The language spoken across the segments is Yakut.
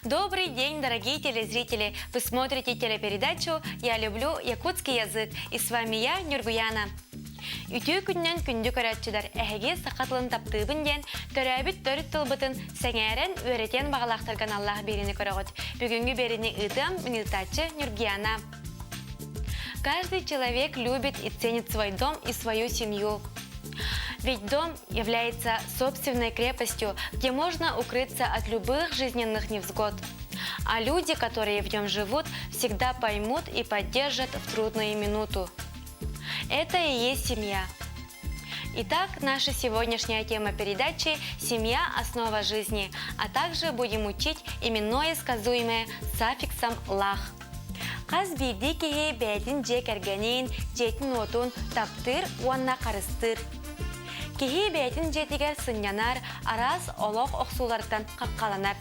Добрый день, дорогие телезрители! Вы смотрите телепередачу «Я люблю якутский язык» и с вами я, Нюргуяна. Үтүө күнүнэн күндү көрөөччүлэр, эһиги саха тылын таптыыбын диэн төрөөбүт төрүт тылбытын сэҥээрэн үөрэтиэн баҕалаахтарга аналлаах биэриини көрөҕүт. Бүгүҥҥү биэриини ыытыам ыытааччы Нюргуяна. Каждый человек любит и ценит свой дом и свою семью. Ведь дом является собственной крепостью, где можно укрыться от любых жизненных невзгод. А люди, которые в нем живут, всегда поймут и поддержат в трудную минуту. Это и есть семья. Итак, наша сегодняшняя тема передачи «Семья – основа жизни», а также будем учить именное сказуемое с аффиксом «лах». Хас биирдии киһи бэйэтин дьиэ кэргэнин, дьиэтин-уотун таптыыр уонна харыстыыр. Киһи бэйэтин дьиэтигэр сынньанар, араас олох охсууларыттан хаххаланар.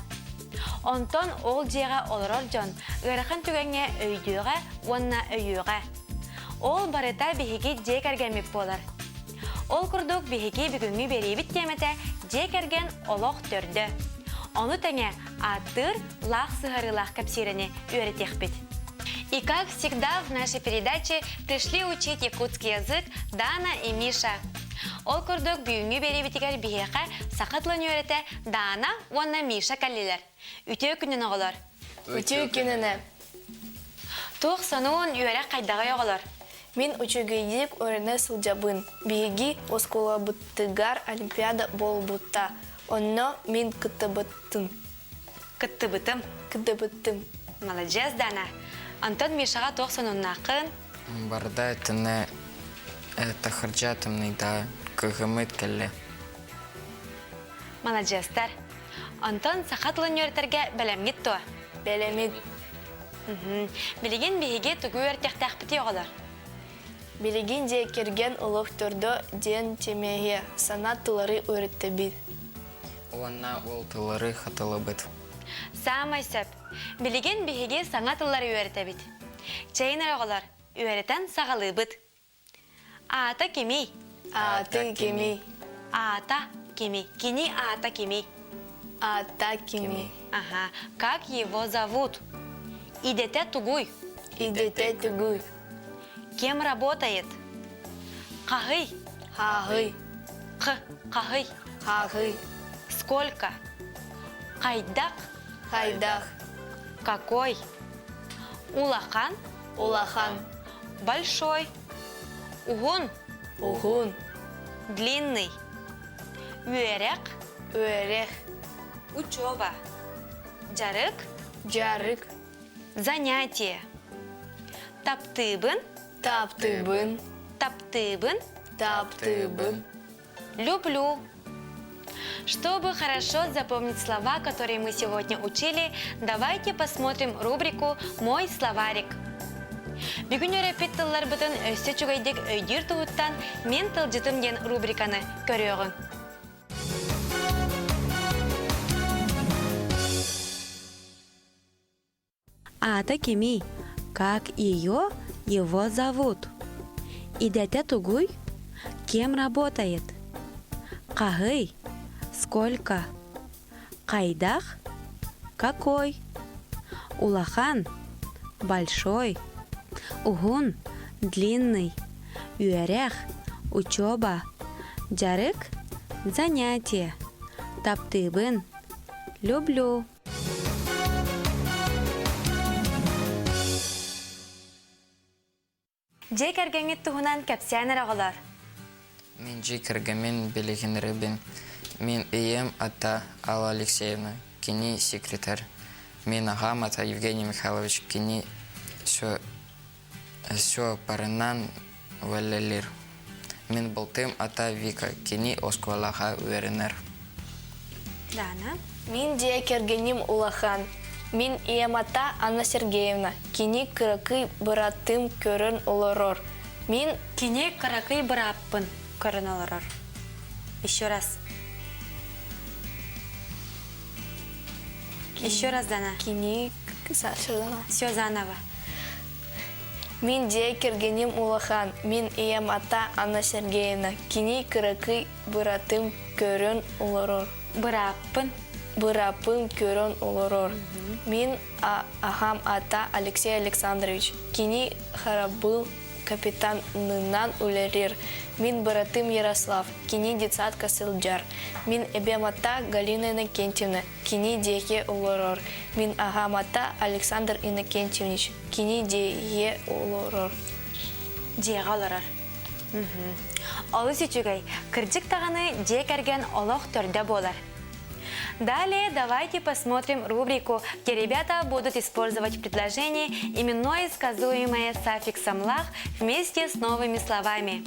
Онтон ол дьиэҕэ олорор дьон ыарахан түгэҥҥэ өйдүөҕэ уонна өйүөҕэ. Ол барыта биһиги дьиэ кэргэммит буолар. Ол курдук биһиги бүгүҥҥү биэриибит тиэмэтэ дьиэ кэргэн олох төрдө. Ону тэҥэ ааттыыр лаах сыһарыылаах кэпсиирэни үөрэтиэхпит. И как всегда в нашей передаче пришли учить якутский язык Дана и Миша. Ол курдук бүгүҥҥү биэриибитигэр биһиэхэ саха тылын үөрэтэ Дана уонна Миша кэллилэр. Үтүө күнүн оҕолор! Үтүө күнүнэ! Туох сонун үөрэх хайдаҕый оҕолор? Мин үчүгэйдик үөрэнэ сылдьабын. Биһиги оскуолабытыгар олимпиада буолбута. Онно мин кыттыбытым. Кыттыбытым. Кыттыбытым. Маладьыас, Дана. Антон Мишаҕа туох сонуннааххын? Барда итиннэ таһырдьа тымныйда кыһыммыт кэллэ. Маладьыастар. Онтон саха тылын үөрэтэргэ бэлэмҥит дуо? Бэлэммит. Билигин биһиги тугу үөрэтиэхтээхпитий оҕолор? Билигин дьиэ кэргэн олох төрдө диэн тиэмэҕэ саҥа тыллары үөрэтэбит. Уонна ол тыллары хатылыбыт. Саамай сөп. Билигин биһиги саҥа тыллары үөрэтэбит. Чэйин эрэ оҕолор, үөрэтэн саҕалыыбыт. Аата кимий? Аата кимий? Аата кимий? Кини аата кимий? Аата кимий? Ага. Как его зовут? Идэтэ тугуй? Идэтэ тугуй? Кем работает? Хаһый? Хаһый. Х. Хаһый. Хаһый. Сколько? Хайдах? Хайдах. Какой? Улахан? Улахан. Большой. Уһун. Уһун. Длинный. Үөрэх. Үөрэх. Учеба. Дьарык. Дьарык. Занятие. Таптыыбын. Таптыыбын. Таптыыбын. Таптыыбын. Люблю. Чтобы хорошо запомнить слова, которые мы сегодня учили, давайте посмотрим рубрику «Мой словарик». Бүгүн үөрэппит тылларбытын өссө үчүгэйдик өйдүүр туһуттан «Мин тылдьытым» диэн рубриканы көрүөҕүҥ. Аата кимий? Как ее его зовут? Идэтэ тугуй? Кем работает? Хаһый? Сколько? Хайдах? Какой? Улахан? Большой? Уһун? Длинный? Үөрэх? Учеба? Дьарык? Занятие? Таптыыбын? Люблю. Дьиэ кэргэҥҥит туһунан кэпсээн эрэ оҕолор. Мин дьиэ кэргэммин билиһиннэрэбин. Мин ийэм ата Алла Алексеевна, кини секретарь. Мин аҕам ата Евгений Михайлович, кини все, все парынан үлэлиир. Мин балтым ата Вика, кини оскуолаҕа үөрэнэр. Дана. Мин дьиэ кэргэним улахан. Мин ийэм ата Анна Сергеевна. Кини кыракый быраатым көрөн олорор. Мин Кини кыракый бырааппын көрөн олорор. Еще раз. Еще раз, Дана. Кини Все заново. Мин дьиэ кэргэним улахан, мин ийэм ата Анна Сергеевна, кини кыракый быраатым көрөн олорор. Бырааппын. Бырааппын көрөн олорор. Мин аҕам аата Алексей Александрович. Кини харабыл капитанынан үлэлиир. Мин быратым Ярослав. Кини детсадка сылдьар. Мин эбэм ата Галина Иннокентьевна. Кини диэки олорор. Мин аҕам ата Александр Иннокентьевич. Кини дьиэ олорор. Дьиэҕэ олорор. Олус үчүгэй. Кырдьык даҕаны дьиэ кэргэн олох төрдө буолар. Далее давайте посмотрим рубрику, где ребята будут использовать в предложении именное сказуемое с аффиксом «лах» вместе с новыми словами.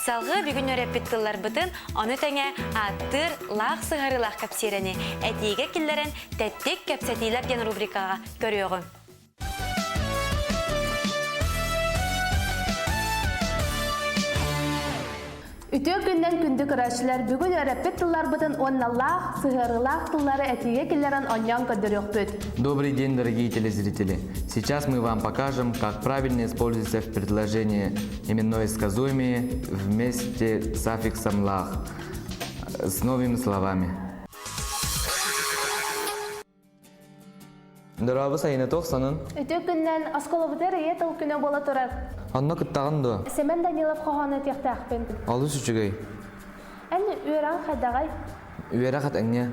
Салгыы бүгүн үөрэппит тылларбытын ону тэҥэ ааттыыр лаах сыһарыылаах кэпсиирэни этиигэ киллэрэн тэттик кэпсэтиилэр диэн рубрикаҕа көрүөҕүҥ. Үтүө күннэн күндү көрөөччүлэр, бүгүн үөрэппит тылларбытын уонналаах, сыһыарыылаах тыллары этиигэ киллэрэн онньоон көрдөрүөхпүт. Добрый день, дорогие телезрители! Сейчас мы вам покажем, как правильно используется в предложении именное сказуемое вместе с аффиксом «лах» с новыми словами. Дорообо сайыны туох сонун? Үтүө күннэн оскуолабытыгар ийэ тыл күнэ буола турар. Онно кыттаҕын дуо? Семен Данилов хоһоону этиэхтээхпин. Олус үчүгэй. Эн үөрэҕиҥ хайдаҕай? Үөрэх этэҥҥэ.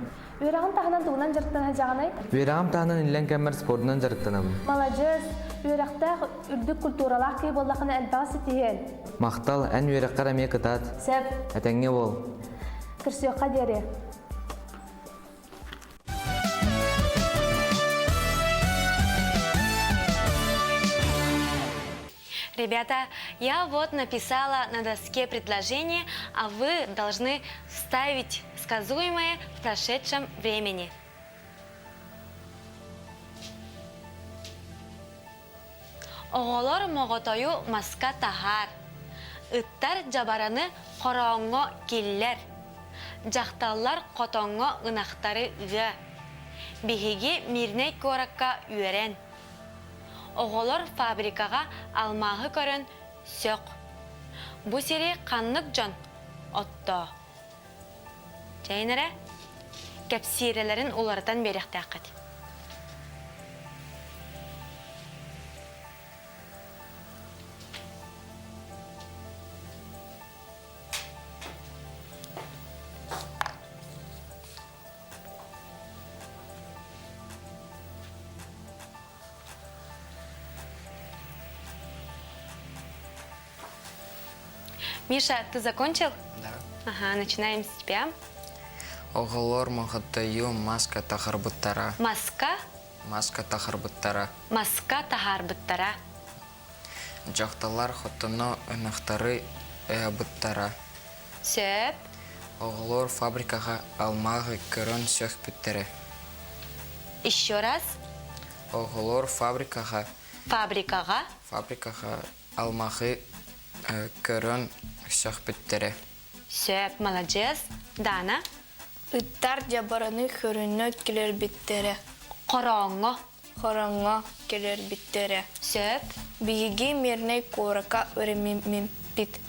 Үөрэҕин таһынан тугунан дьарыктана сылдьаҕыный? Үөрэҕим таһынан иллэҥ кэммэр спордунан дьарыктанабын. Маладьыас, үөрэхтээх, үрдүк культуралаах киһи буоллаххына элбэҕи ситиһиэн. Махтал, эн үөрэххэр эмиэ кытаат. Сөп. Этэҥҥэ буол. Көрсүөххэ диэри. Ребята, я вот написала на доске предложение, а вы должны вставить сказуемое в прошедшем времени. Оҕолор моҕотойу маска таһаар, ыттар дьабараны хорооҥҥо киллэр, дьахталлар хотоҥҥо ынахтары ыа. Биһиги Мирнэй куоракка үөрэн. Оҕолор фабрикаҕа алмааһы көрөн сөх. Бу сири ханнык дьон оттоо? Чэйин эрэ, кэпсиирэлэрин уларытан биэриэхтээххит. Миша, ты закончил? Да. Ага, начинаем с тебя. Оҕолор моҕотойу маска таһарбыттара. Маска? Маска таһарбыттара. Маска таһаарбыттара. Дьахталлар хотоно ынахтары ыабыттара. Сөп. Оҕолор фабрикаҕа алмааһы көрөн сөхпүттэрэ. Еще раз. Оҕолор фабрикаҕа Фабрикаҕа. Фабрикаҕа алмааһы көрөн сөхпүттэрэ. Сөп, маладьыас. Дана. Ыттар дьабараны көрүнэ кэлэрбиттэрэ. Хорооҥҥо. Хороҥҥо кэлэрбиттэрэ. Сөп. Биһиги Мирнэй куоракка үөрэммиппит.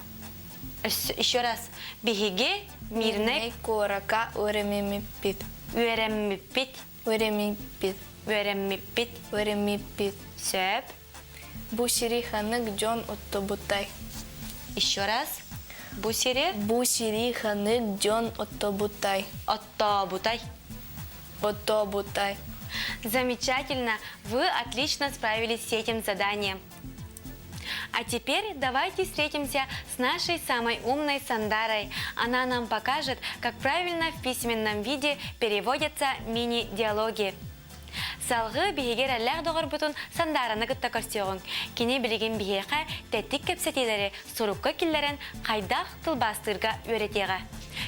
Еще раз. Биһиги Мирнэй Мирнэй куоракка үөрэммиппит. Үөрэммиппит. Үөрэммиппит. Үөрэммиппит. Үөрэммиппит. Сөп. Бу сири ханнык дьон оттубутай? Еще раз. Бу сири Бу сири ханнык дьон оттубутай? Оттообутай. Оттообутай. Замечательно! Вы отлично справились с этим заданием. А теперь давайте встретимся с нашей самой умной Сандарой. Она нам покажет, как правильно в письменном виде переводятся мини-диалоги. Салгыы биһиги эрэллээх доҕорбутун Сандаараны кытта көрсүөҕүҥ. Кини билигин биһиэхэ тэттик кэпсэтиилэри сурукка киллэрэн хайдах тылбаастыырга үөрэтиэҕэ.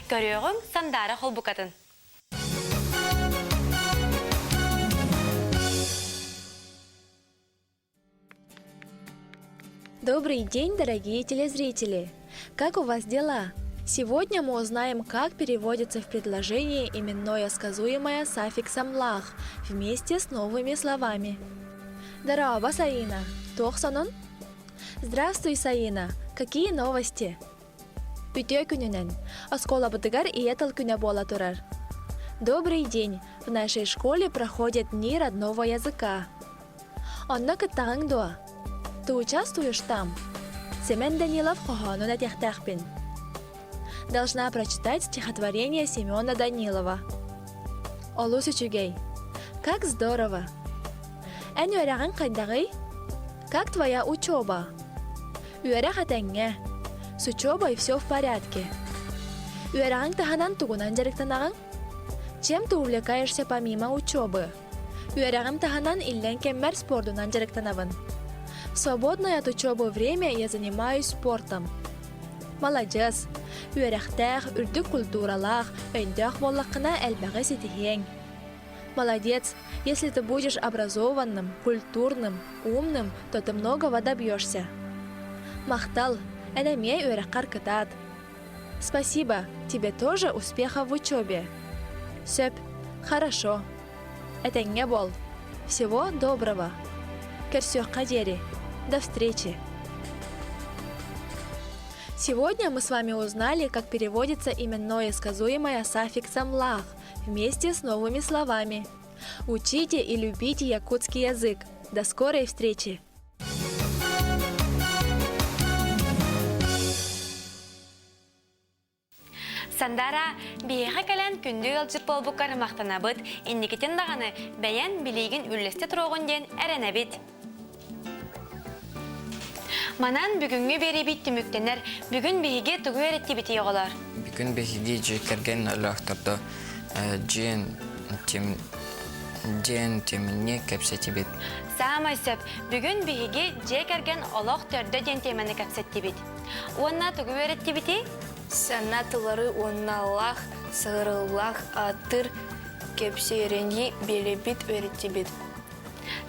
Көрүөҕүҥ Сандаара холбукатын. Добрый день, дорогие телезрители! Как у вас дела? Сегодня мы узнаем, как переводится в предложении именное сказуемое с аффиксом «лах» вместе с новыми словами. Дорообо, Саина! Туох сонун? Здравствуй, Саина! Какие новости? Үтүө күнүнэн! Оскуолабытыгар ийэ тыл күнэ буола турар. Добрый день! В нашей школе проходят дни родного языка. Онно кыттаҕыҥ дуо? Ты участвуешь там? Семен Данилов хоһоонун этиэхтээхпин. Должна прочитать стихотворение Семена Данилова. Олус үчүгэй. Как здорово! Эн үөрэҕиҥ хайдаҕый? Как твоя учеба? Үөрэх этэҥҥэ. С учебой все в порядке. Үөрэҕиҥ таһынан тугунан дьарыктанаҕыҥ? Чем ты увлекаешься помимо учебы? Үөрэҕим таһынан иллэҥ кэммэр спордунан дьарыктанабын. В свободное от учебы время я занимаюсь спортом. Маладьыас! Үөрэхтээх, үрдүк культуралаах, өйдөөх буоллаххына элбэҕи ситиһиэҥ. Молодец! Если ты будешь образованным, культурным, умным, то ты многого добьешься. Махтал! Эн эмиэ үөрэххэр кытаат. Спасибо, тебе тоже успехов в учебе. Сөп, хорошо. Этэҥҥэ буол. Всего доброго. Көрсүөххэ диэри. До встречи. Сегодня мы с вами узнали, как переводится именное сказуемое с аффиксом «лах» вместе с новыми словами. Учите и любите якутский язык. До скорой встречи! Сандара, биһиэхэ кэлэн күндү ыалдьыт буолбуккар махтанабыт, инникитин даҕаны бэйэн билиигин үллэстэ туруоҕун диэн эрэнэбит. Манан бүгүҥҥү биэриибит түмүктэнэр. Бүгүн биһиги тугу үөрэттибитий оҕолор? Бүгүн биһиги дьиэ кэргэн өлөөхтөрдө дьиэн диэн тимини кэпсэтибит. Саамай сөп. Бүгүн биһиги дьиэ кэргэн олох төрдө диэн тиэмэни кэпсэттибит. Уонна тугу үөрэттибитий? Сана тыллары уонналаах, сыһырыллаах ааттыыр кэпсиэрэни биэрэбит үөрэттибит.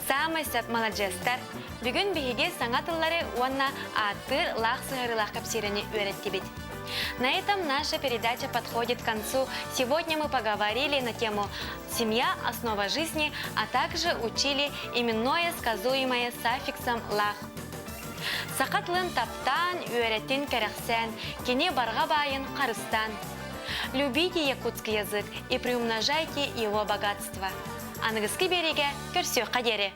Саамай сөп маладьыастар. Бүгүн биһиги саҥа тыллары уонна ааттыыр лаах сыһыарыылаах кэпсиирэни үөрэттибит. На этом наша передача подходит к концу. Сегодня мы поговорили на тему «Семья – основа жизни», а также учили именное сказуемое с аффиксом «лах». Саха тылын таптаан, үөрэтин кэрэхсээн, кини барҕа баайын харыстаан. Любите якутский язык и приумножайте его богатство. Аныгыскы биэриигэ көрсүөххэ диэри!